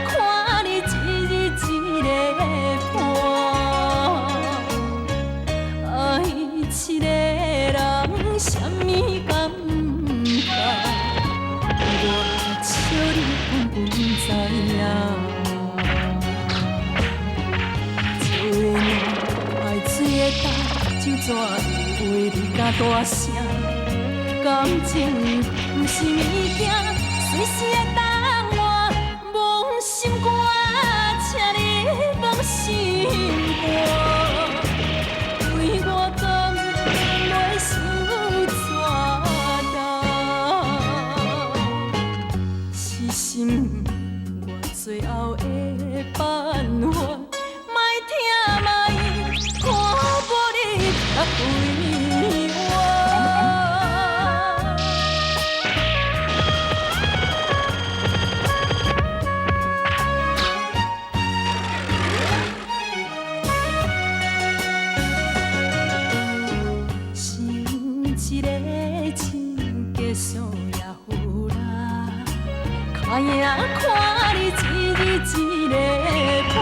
看你一日一个伴。愛一個人啥物感覺？我笑你根本不知影。笑的软，愛水的焦，酒怎会话你敢大聲？感情毋是物件，隨時會當換。摸心肝，請你放心肝。對我講，袂傷怎重？是心我最後的辦法，莫疼莫看無你較快活。想一个亲家属也好啦，脚影看你一日一个伴，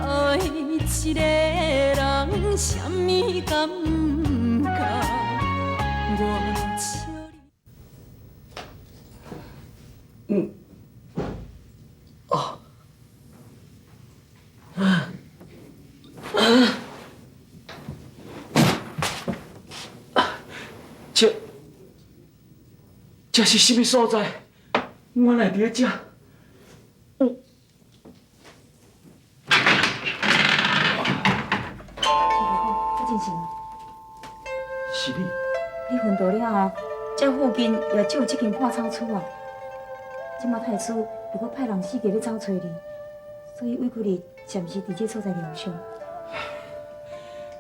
愛一個人啥物感覺？我笑你。哦。啊。啊。這，這是啥物所在？我來佇咧遮。哦。你真神。是你。你昏倒了後，這附近也只有這間破草厝啊。這馬太師又閣派人四界咧走揣你，所以委屈你暫時佇這所在療傷。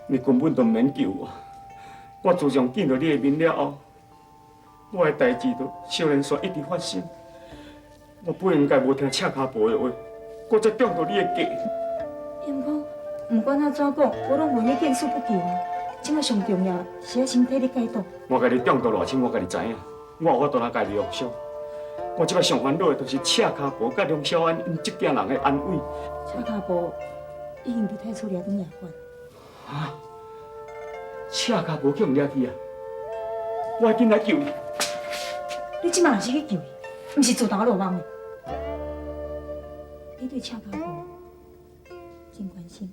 你根本就毋免救我。我自從見著你的面了後，我的代誌就小連續一直發生。我本應該無聽赤跤婆的話，閣再中著你的計。毋過，毋管按怎講，我攏願意見死不救啊！這馬上重要是愛先替你解毒。我共你中毒偌深，我家己知影。我有法度來共你療傷。我這擺上煩惱的，就是赤跤婆佮梁小安𪜶這囝人的安危。赤跤婆已經佇太師掠轉夜管。啊！赤跤婆去予掠去啊！我愛緊來救伊。你這馬若是去救伊，毋是自投羅網的。你對赤跤婆真關心。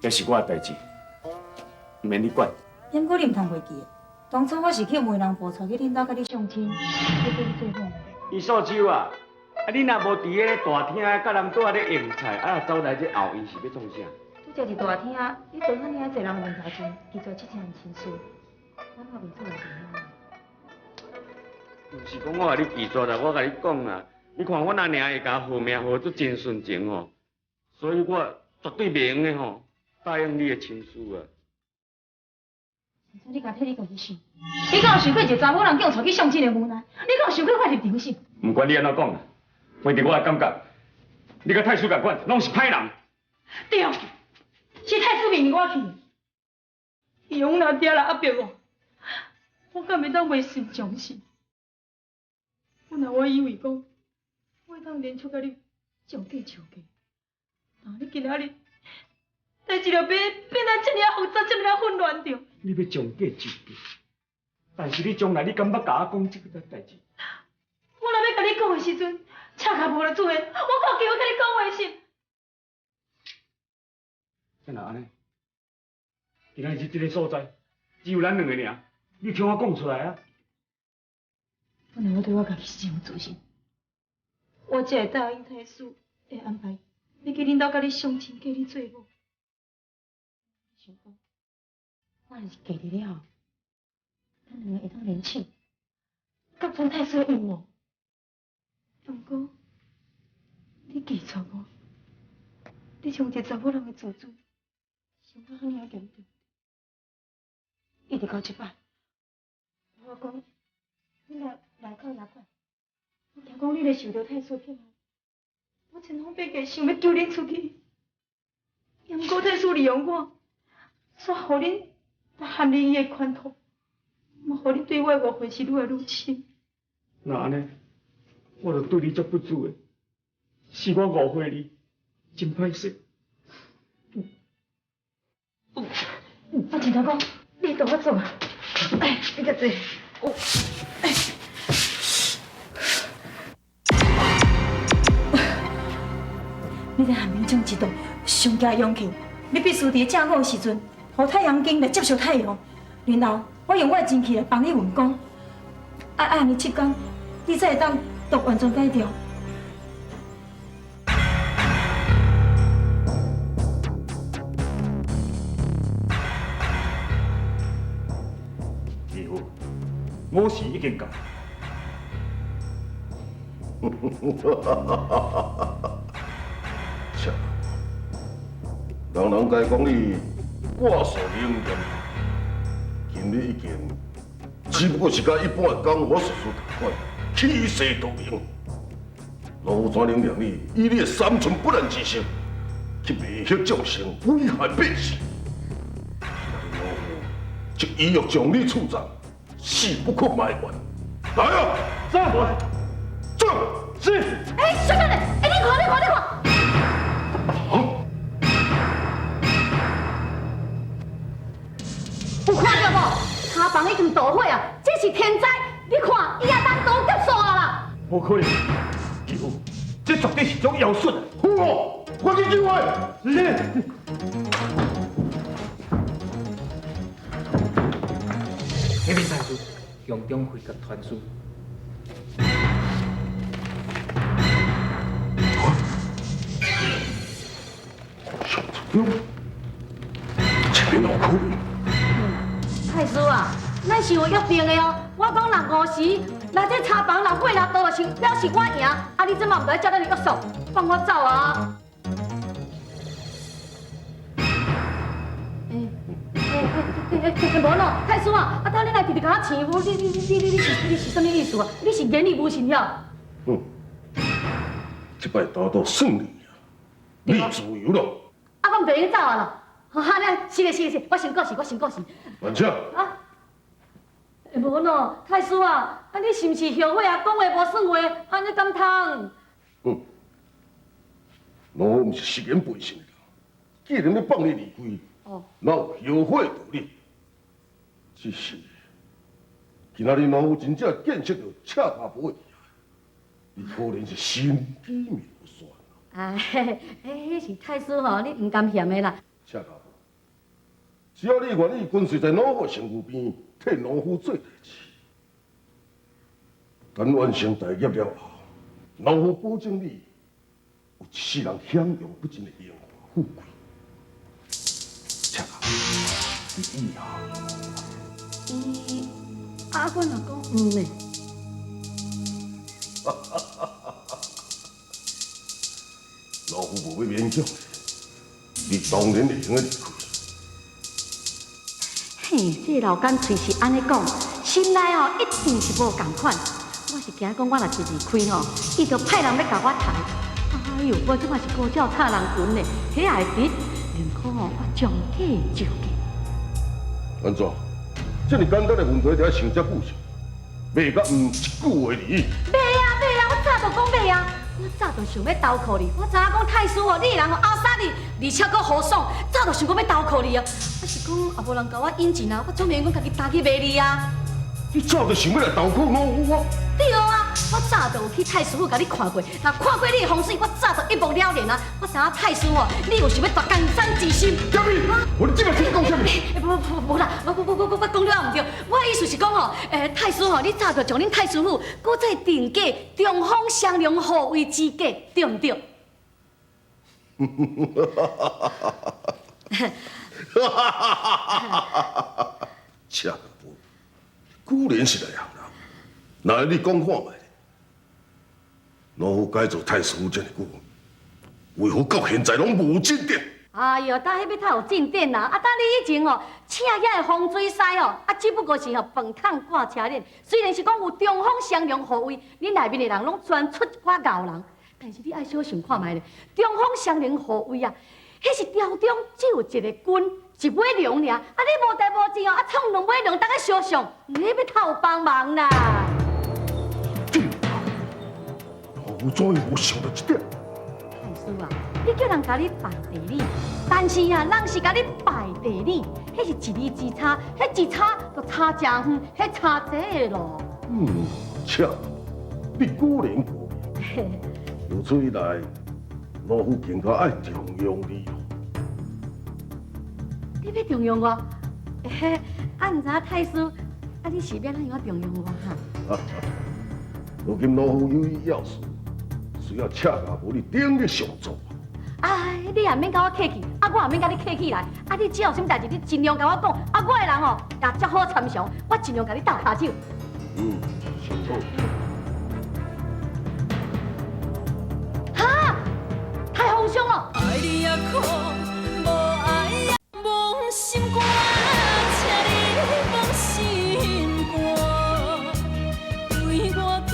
這是我的代誌，毋免你管。毋過你毋通袂記得，當初我是去媒人婆帶去恁兜佮你相親，欲嫁你做某。伊素秋啊，啊你若無佇彼个大廳佮人拄仔咧用菜，啊走來這後院是欲創啥？拄才佇大廳，你對遐爾仔濟人面頭前拒絕這項親事，我哪袂做會袂毋是講我共你拒絕啦，我共你講啦，你看阮阿娘會共號名號足真純情吼，所以我絕對袂用的吼，答應你的親事啊。你敢替你家己想？你敢有想過一個查某人叫𤆬去相親的無奈？你敢有想過我的立場是？毋管你按怎講啦，反正我的感覺，你佮太師仝款，攏是歹人。對，是太師命令我去。伊用阮阿爹來壓迫我，我敢會當袂心相信？本來我以為講，我會當連續共你將計就計，但你今仔日代誌就變得這爾仔複雜，這爾仔混亂著。你欲將計就計，但是你將來你敢捌共我講這個代誌？我若欲共你講的時陣，赤跤婆就出現，我敢有機會共你講話是？怎若按呢？今仔日這个所在只有咱兩個爾，你聽我講出來啊！本來我對我家己是真有自信，我才會答應太師的安排，欲去恁兜共你相親，嫁你做某。想講，我若是嫁入了後，咱兩個會當聯手，挾穿太師的陰謀。毋過，你拒絕我，你將一個查某人的自尊，傷到遐爾嚴重。一直到這擺，我講，你來到衙館，我驚講你會受著太師迫害，我千方百計想欲救恁出去，毋過太師利用我，煞予恁陷入伊的圈套，嘛予恁對我的誤會是愈來愈深。那按呢？我就對你足不智的，是我誤會你，真歹勢。阿錢大哥，你同我做啊！哎，你較坐。哦，哎。你佇寒冰中之道上加勇氣，你必須佇正午的時陣，予太陽鏡來接受太陽，然後我用我的真氣來幫你運功。啊啊！按呢七工，你才會當毒完全解掉。義父，我是已經到。切，人人皆講你掛數靈驗，今日一見，只不過是佮一般的功法術士仝款，氣勢奪人。老夫怎能讓你以你的三寸不爛之舌去迷惑眾生，危害百姓？今日老夫就意欲將你處斬，死不可埋怨。來啊！走！走！是。哎，小等下，哎，你看，你看，你看。有看到無？茶房已經著火啊！這是天災！你看，伊也當都結束啊啦！無可能，義父，這絕對是種妖術啊！好哦，快去救援！是。那邊太師，用中回甲傳書。上主，這邊有可能。太師啊，咱是有約定的哦。我講若五時，若這茶房若火若倒，就是表示我贏。啊，你這馬毋知照咱的約束，放我走啊！欸，無咯，太師啊，啊，當你來直直共我請，你是啥物意思啊？你是言語無信了？嗯，這擺打賭算你贏，你自由了。啊，我毋就用走啊咯。好，按呢，是的，是的，是，我先過去，我先過去。萬請。啊，無喏，太師啊，啊你是毋是後悔啊？講話無算話，按呢敢通？嗯，老夫毋是食言背信的人，既然欲放你離開，哪有後悔道理？只是今仔日老夫真正見識到赤家婆的厲害，你可能是心機妙算。哎，彼是太師吼，你毋甘嫌的啦。赤家婆，只要你願意跟隨在老夫身軀邊，替老夫做代誌，等完成大業了後，老夫保證你有一世人享用不盡的榮華富貴。赤家婆，你以後……啊，我若講毋呢？老夫無欲勉強你，你當然會用得離開。嘿，這老干喙是按呢講，心內哦一定是無仝款。我是驚講，我若一離開吼，伊就派人欲共我刣。哎喲，我這馬是孤鳥插人群呢，彼也會得，寧可吼我將計就計。按怎？這麼簡單的問題，就愛想這久是？賣佮毋一句話而已。袂啊袂啊，我早就講袂啊，我早就想欲投靠你。我知影講太師哦，你的人哦阿殺你，而且閣豪爽，早就想講欲投靠你啊。啊是講也無人共我引薦啊，我總袂用講家己擔去賣你啊。你早就想欲來投靠老夫啊？對啊，我早就有去太師府共你看過，若看過你的風水，我早就一目了然啊。我知影太師哦，你有想欲奪江山之心。啥物？我這擺聽你講啥物？無無無啦，我講了毋對。我的意思是講吼，太師吼，你早就將恁太師府閣再定價中方雙龍護衛之計，對毋對？赤家婆，果然是內行人。那你講看覓？老夫改做太師府這麼久，為何到現在攏無進展？哎喲，呾彼欲透有進展啦！啊，呾你以前吼請遐个風水師吼，啊，只不過是吼飯桶掛車鏈。雖然是講有中方雙龍護衛，恁內面的人攏專出一寡𠢕人，但是你愛小想看覓咧，中方雙龍護衛啊，彼是朝中只有一个君，一尾龍爾。啊，你無代無誌哦，啊，創兩尾龍當個相像，彼欲透有幫忙啦。夫怎會無想到這點？太師啊，你叫人共你拜地理，但是啊，人是共你拜地理，彼是一字之差，彼一差就差誠遠，彼差這咯。嗯，恰，你果然高明。如此一來，老夫更加愛重用你咯。你欲重用我？欸，啊，毋知影太師，啊，你是欲按怎樣重用我哈？如今老夫有意要事，需要赤甲無你鼎力相助。哎，你也免共我客氣，啊，我也免共你客氣來。啊，你只要有啥物代誌，你盡量共我講。啊，我的人吼，也足好參詳，我盡量共你鬥跤手。嗯，辛苦。哈！太風霜了。愛你也苦，無愛也摸心肝，請你摸心肝，對我敢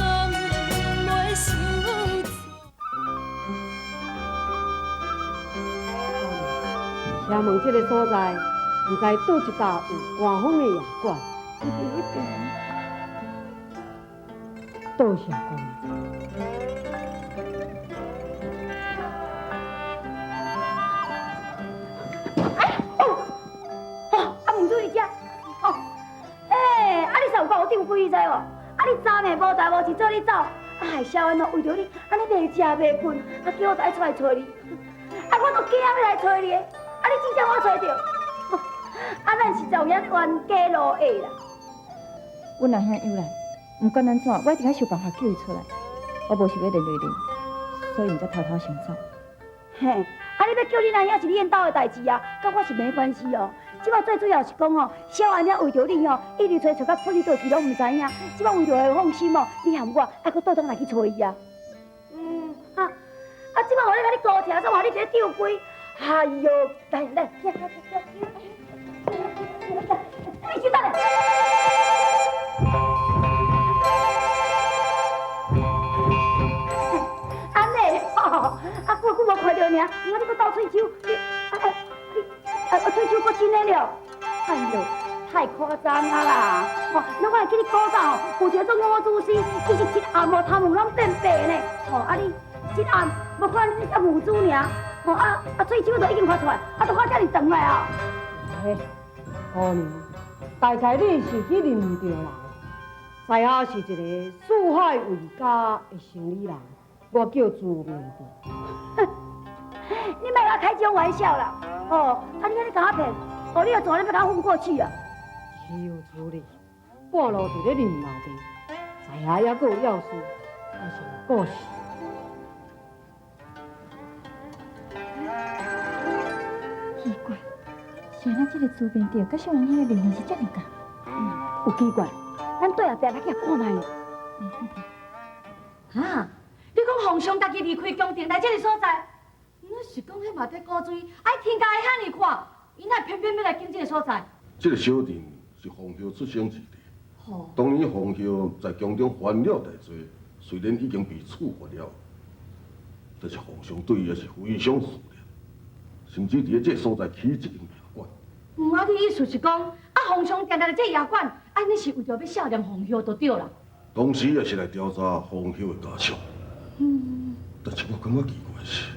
袂受挫。請問這个所在，毋知佗一搭有官方的驛館？伫彼邊。多謝姑娘。哎，哦，哦，啊，文主佇遮，哦，欸，啊，你實有夠有長規，知無？啊，你昨暝無代無誌做你走，啊，害小安怎為著你，按呢袂食袂睏，啊，叫我就愛出來揣你，啊，我都驚欲來揣你的，啊，你真正我揣著，啊，咱實在有影冤家路狹啦。阮阿兄又來，毋管按怎，我一定愛想辦法救伊出來。我無想欲連累恁，所以毋才偷偷想走。嘿，啊！你欲救恁阿兄是你𪜶兜的代誌啊，佮我是沒關係哦。這擺最主要是講哦，小安仔為著你哦，一直揣揣到出去倒去攏毋知影。這擺為著會放心哦，你和我還閣倒轉來去揣伊啊。嗯，啊啊！這擺我咧共你高車，煞話你佇咧吊龜。哎喲，來來，來來來來，你先等下。按呢，哦，啊，久久無看著爾，我你閣鬥喙鬚，你啊啊你啊啊喙鬚閣真的了，哎喲，太誇張啊啦！吼，那我會記你古早吼，有一個做五祖師，其實一暗哦頭毛攏變白呢。吼，啊你這暗無看你才母豬爾，吼啊啊喙鬚都已經發出來，啊都發遮爾長來啊！欸，姑娘，大概你是去認毋著人，在下是一個四海為家的生意人。我叫朱明德。你莫共我開這種玩笑啦！哦，啊你按呢共我騙，哦你又怎咧欲共我混過去啊？豈有此理！半路佇咧認老爸，在下猶閣有要事，我先過去。奇怪，是按怎這个朱明德佮小人兄的面形是遮爾仝？有奇怪，咱對後壁來去看覓。啊！你講皇上家己離開宮廷來這个所在，那是講彼馬蹄古錐愛天家會遐爾闊，伊哪會偏偏欲來揀這个所在？這个小鎮是皇后出生之地。哦。當年皇后在宮中犯了大罪，雖然已經被處罰了，但是皇上對伊也是非常思念，甚至佇咧這个所在起一間驛館。嗯，啊，你意思是講，啊，皇上定定佇這驛館，啊，你是為著欲孝念皇后就對啦。當時也是來調查皇后的家屬。嗯，但是我感覺奇怪的是，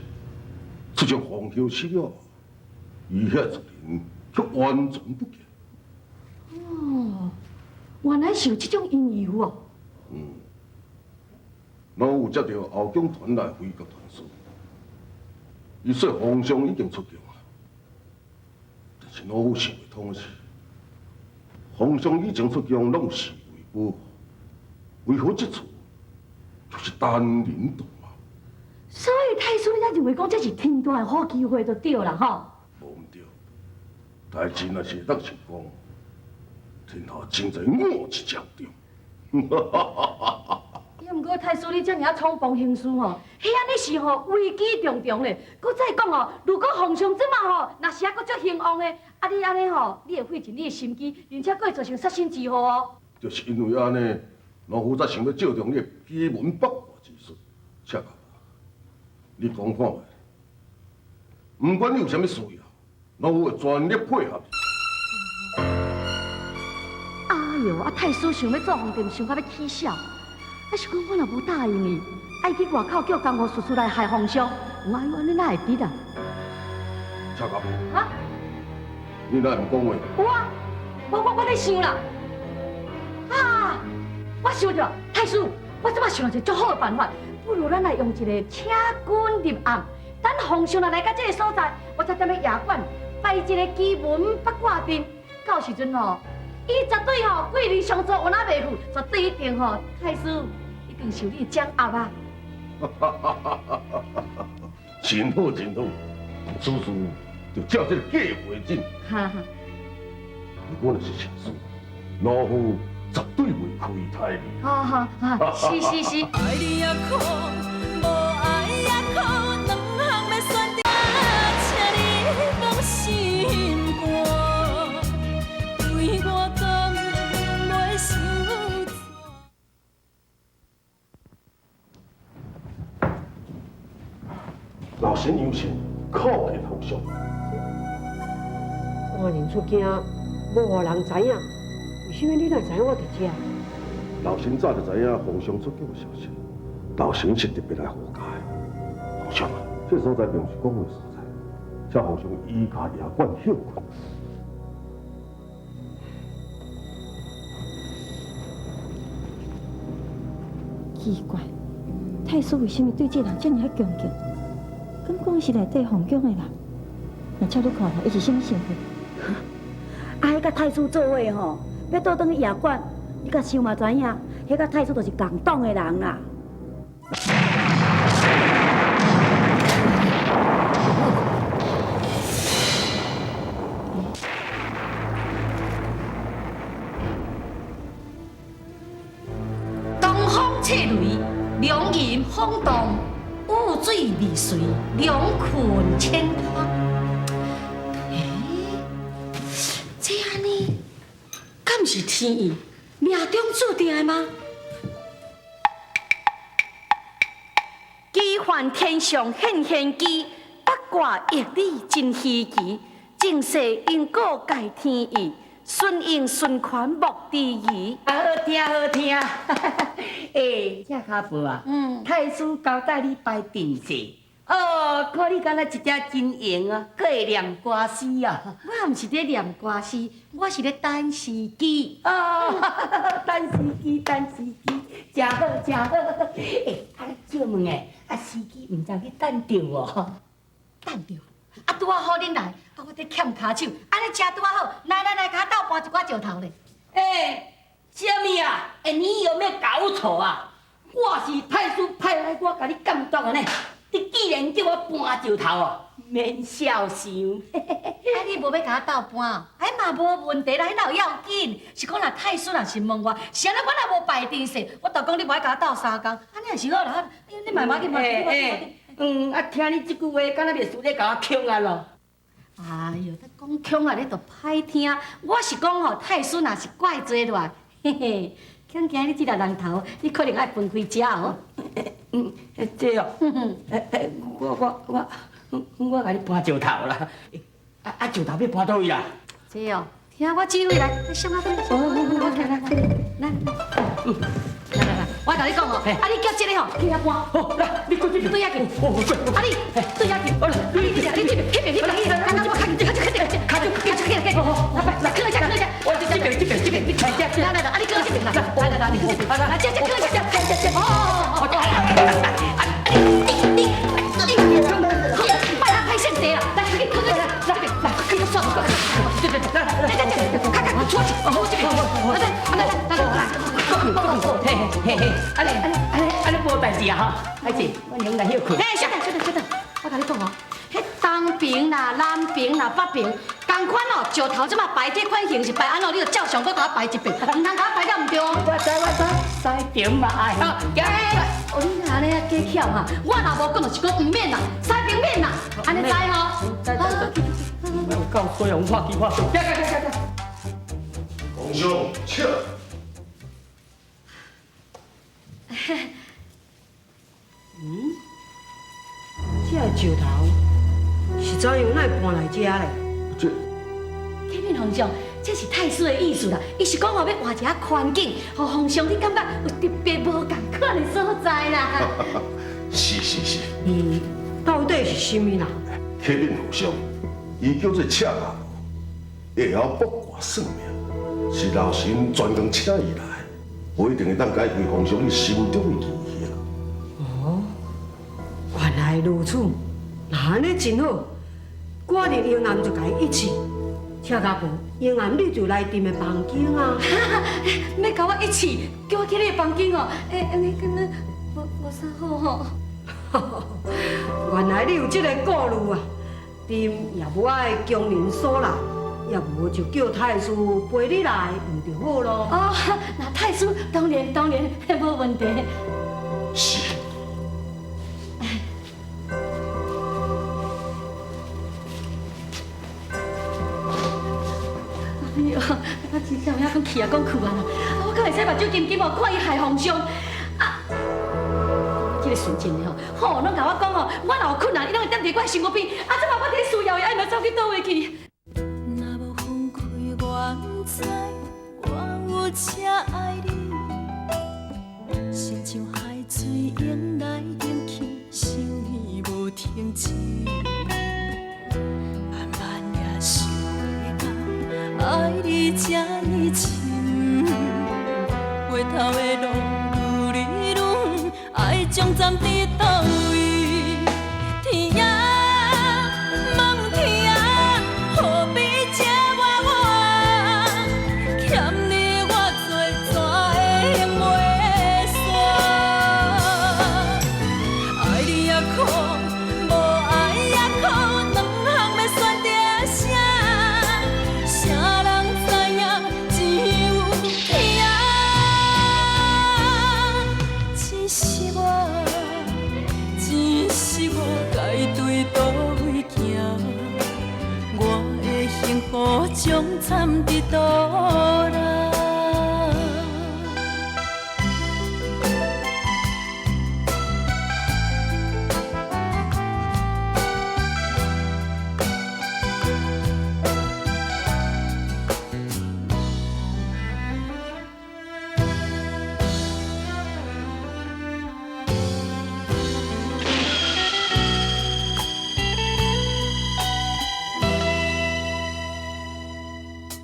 自從皇后死了，伊遐族人卻完全不見。哦，原來是有這種因由哦。嗯，老有接到後宮傳來危急傳說，伊說皇上已經出宮啊，但是老夫想袂通的是，皇上以前出宮攏有侍衛保護，為何這次卻是單人獨馬？所以太師，你才認為講這是天大的好機會就對啦，吼？無毋對，代誌若是會當成功，天下盡在我一掌中。也毋過太師，你遮爾仔衝動行事吼，彼按呢是吼危機重重咧。閣再講哦，如果皇上這馬吼，若是猶閣足興旺的，啊你按呢吼，你會費盡你的心機，而且閣會造成殺身之禍哦。就是因為按呢，老夫才想欲借用你的奇門八卦之術，赤甲你講看覓，毋管你有啥物需要，老夫會全力配合你。哎喲，啊太師想欲做皇帝，想到欲起痟。啊是講我若無答應伊，愛去外口叫江湖術士來害皇上，哎喲，按呢哪會得啊？蔡家婆，啊？你哪會毋講話？有啊，我咧想啦，啊，我想著，太師，我這擺想著一個足好的辦法，不如咱來用一個請君入甕，等皇上若來到這個所在，我才踮咧驛館擺一個奇門八卦陣，到時陣吼，伊絕對吼貴人相助，有哪袂赴，絕對一定吼，太師一定受你的掌握啊！真好真好，此事就照這個計劃進。哈哈。如果若是成事，老夫絕對袂虧待你。好好好，是是是。愛你也苦，無愛也苦，兩項欲選擇，請你放心肝，對我敢袂受挫。老身有心，靠近皇上。我認出驚，無予人知影。為啥物你哪會知影我佇遮？老身早就知影皇上出京的消息，老身是特別來護駕的。皇上，這所在並毋是講話所在，請皇上移駕驛館歇睏。奇怪，太師為啥物對這人遮爾仔恭敬？敢講伊是內底皇宮的人？若照你看，伊是啥物身份？啊，彼佮太師做伙吼，欲倒轉去驛館，你甲想嘛知影，彼佮太師就是共黨的人啦。東風切雷，兩銀風動，雨水未隨，兩困淺灘。這按呢，敢是天意命中注定的嗎？機幻天上現玄機，八卦易理真稀奇，前世因果蓋天意，順應順權莫遲疑。啊，好聽好聽。欸，這跤婆啊，太師交代你擺陣勢。哦，看你敢若一隻真閒啊，閣會念歌詩啊。我毋是咧念歌詩，我是咧等時機。哦，等時機，等時機，真好真好。欸，啊，借問下，啊時機毋知去等著無？等著。啊，拄仔好恁來，啊我佇欠跤手，按呢正拄仔好，來來來，共我鬥搬一寡石頭咧。欸，啥物啊？欸，你有沒有搞錯啊？我是太師派來我共你監督的呢。你既然叫我搬石頭哦，免痟想。啊，你無欲共我鬥搬，哎嘛無問題啦，彼哪有要緊？是講若太師若是問我，是按呢，我若無擺陣勢，我就講你無愛共我鬥相共，按呢也是好啦。你慢慢去，慢慢去。嗯，啊，聽你這句話，敢若袂輸咧共我強啊咯？哎喲，你講強啊，你就歹聽。我是講吼，太師若是怪罪落來，嘿嘿，恐驚你這粒人頭，你可能愛分開食哦。嗯，這哦，我共你搬石頭啦。啊，石頭欲搬佗位啦？這哦，聽我指揮來，來，上啊，來來來，來來來，我共你講哦，啊你叫這个吼去遐搬。好，來，你過這邊。對遐去。啊你，對遐去。你你你這邊，彼邊，彼邊，來來，我較緊，較緊，較緊，較緊，較緊，來來，來，囥一下，囥一下。我這邊，這邊，這邊，你看這。來來來，啊你囥這邊啦，來來來，你囥這邊，來這這囥一下，這這這，哦哦哦，啊你你你，拜啦歹性地啦，來去囥一下，來這邊，來，去刷，對對對，來來來，這這，較較，出去，出這邊，來來來來來。嘿嘿嘿，按呢按呢按呢按呢無代誌啊吼，歹勢，我先來歇睏。嘿，稍等稍等稍等，我共你講哦，彼東爿啦、南爿啦、北爿，仝款哦，石頭這馬擺這款形式擺按怎，你就照常閣共我擺一遍，毋通共我擺了毋對哦。我知我知，西爿嘛愛。好，欸，哦，你若按呢啊假巧哈，我若無講就是講毋免啦，西爿免啦，按呢知吼？知知知。有夠衰哦，發機發動。行行行行。皇上，請。嗯，這个石頭是怎樣？哪會搬來這咧？這，啟稟皇上，這這是太師的意思啦，伊是講吼欲換一下環境，予皇上你感覺有特別無仝款的所在啦。是是是。伊到底是啥物人？啟稟皇上，伊叫做赤牙婆，會曉卜卦算命，是老神專工請伊來，無一定會當解開皇上你心中的疑惑。哦，原來如此，那按呢真好，我佇永安就共伊一起。赤牙婆，永安你就來朕的房間啊！欲共我一起，叫我去你的房間哦。欸，按呢敢若無啥好吼。原來你有這个顧慮啊！朕也無愛強人所難，也無就叫太師陪你來，毋就好囉。哦，那太師當然當然，無問題。是。哎喲，我真正有影講去啊，講去啊啦！我敢會使目睭金金哦，看伊害皇上啊！這个純情的吼，吼，攏共我講哦，我若有困難，伊攏會踮佇我身軀邊。啊，這擺我佇咧需要伊，伊嘛走去佗位去？若無分開，我毋知我有這愛你，親像海水湧來湧去，想你無停止，慢慢也想袂到愛你這呢深，回頭的路愈來愈遠，愛終站佇佗位？天啊，問天啊，何必這活我？欠你我做怎會用袂煞？愛你也苦，無愛也苦，兩項欲選擇啥？誰人知影只有天。真失望，真失望，該對佗位行？我的幸福終站佇佗位？